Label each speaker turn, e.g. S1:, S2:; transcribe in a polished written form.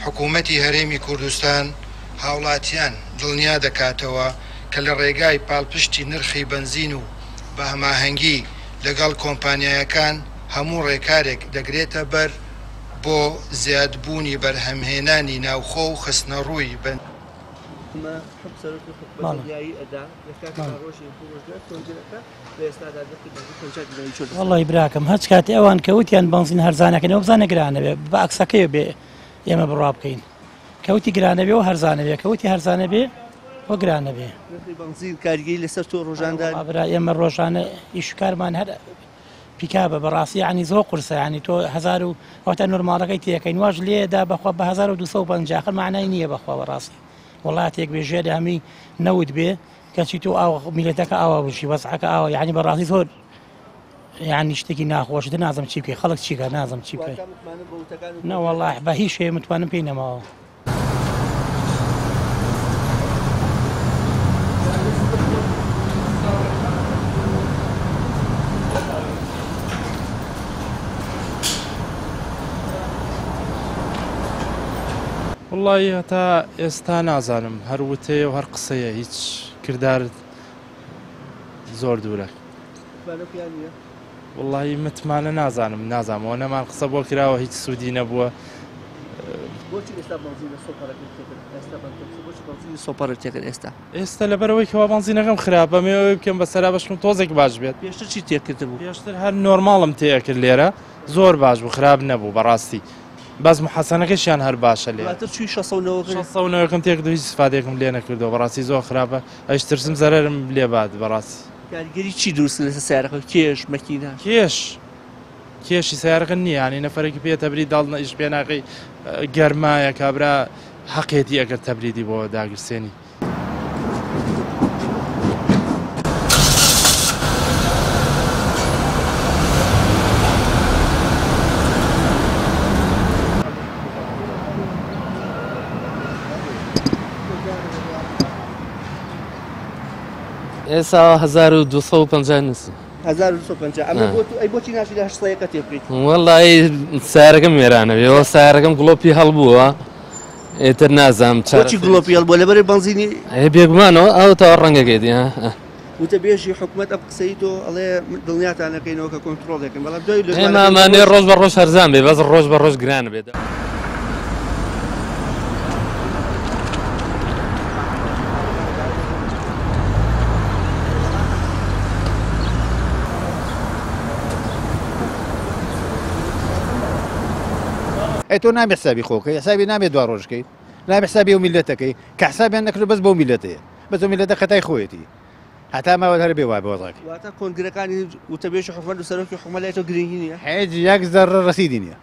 S1: حکوومەتی هەرێمی کوردستان هاوڵاتیان دڵنیا دەکاتەوە کە لە ڕێگای پاڵپشتی نرخی بەنزین و بە هەماهەنگی لەگەڵ کۆمپانیایەکان هەموو ڕێکارێک دەگرێتە بەر بۆ زیادبوونی بەرهەمهێنانی ناوخۆ و خستنەڕووی بەن.
S2: وەڵی براکەم هەچ کاتێ ئەوان کە وتیان بەنزین هەرزانەکەنەوە بزانە گرانەبێ بە ئەکسەکەی بێ ئێمە بڕوا بکەین کەوتی گرانەبێ و هەرزانەبێ کەوتی هەرزانەبێ و گرانەبێ
S3: بەنزین کاریگەری لەسەر تۆ ڕۆژاندا
S2: برا ئێمە ڕۆژانە ئیش کارمان هەر پیکابە بەڕاستی ینی زۆر قورسە ینی تۆ هزار و واتە نۆرماڵەکەی تێەکەین واش لێدا بەخوا بە 1250 خر معنای نییە بەخوا بەڕاستی وڵاتێک بێ ژێر هەمی نەوت بێ کەچی تۆ ئاو میلەتەکە ئاوا بژی وەزعەکە ئاوا یعنی بەڕاستی زۆر یعنی شتێکی ناخۆش تر نازم چی بکەی خەڵک چیکە نازم چی بکەی نەوەڵا بە هیچ شێ متمانم پێی نەماوە.
S4: وەڵایی هەتا ئێستا نازانم هەر وتەیە و هەر قسەیە هیچ کردار زۆر دوورە وەڵایی متمانە نازانم نازانم ئەوە نەمان قسە بۆ کراوە هیچ سوودی نەبووە. ئێستا لەبەرەوەی کەوا بەنزینەکەم خراپە مێوەی بکەم بە سەرا بەشکم تۆزێک باش بێت.
S3: پێشتر چی تێکردبوو؟
S4: پێشتر هەر نۆرماڵم تێکرد لێرە زۆر باش بوو خراپ نەبوو بەڕاستی. بەس محەسەنەکەشیان هەر باشە لێ.
S3: دواتر چووی 690
S4: 690ەکەم تێکردو هیچ ئیسفادەیەکم لێ نەکردووە بەڕاستی زۆر خراپە ئەش ترسم زەرەرم لێ بات بەڕاستی.
S3: کاریگەری چی دروست کرد لەسەر سەیارەکە کێش مەکینە؟
S4: کێش کێشی سەیارەکە نییە یانی نەفەرێکی پێ تەبرید داڵ ئیش پێ ناکەی گەرمایە کابرا حەقێتی ئەگەر تەبریدی بۆ داگرسێنی.
S5: ئێستا 1250 نووسی.
S3: 1250 ئەمە بۆ تو ئەی بۆچی ناچی لە هەشت سەیەکە تێ بکەیت؟
S5: وەڵی سارەکەم وێرانە بێ وە سارەکەم گڵۆپی هەڵبووە ئێتر نازانم
S3: بۆچی گڵۆپی هەڵبووە لەبەر بەنزینی
S5: بێگومانەوە ئەو تا ڕەنگەکەی دی
S3: وتەبێژی حکومەت ئەم قسەی تۆ ئەڵێ دڵنیاتان نەکەینەوە کە کۆنترۆڵ دەکەن بەڵام دوای
S5: ئێمامانێ ڕۆژ بە ڕۆژ هەرزان بێ بەس ڕۆژ بە ڕۆژ گران بێت.
S6: ئەی تۆ نابێ حسابی خۆکەی حسابی نابێ دوا ڕۆژکەی نابێ حسابی ئەو میلەتەکەی کە حسابیان نەکرد بەس بەو میلەتەیە بەس ئەو میلەتە خەتای خۆیەتی هەتا ماوە هەر بێ وابێ وەزعەکەی.
S3: واتە کۆنگرەکانی وتەبێژی حکومەت و سەرۆکی حکومەت لای تۆ گرنگی نییە؟
S6: هیچ یەک زەڕە ڕەسیدی نییە.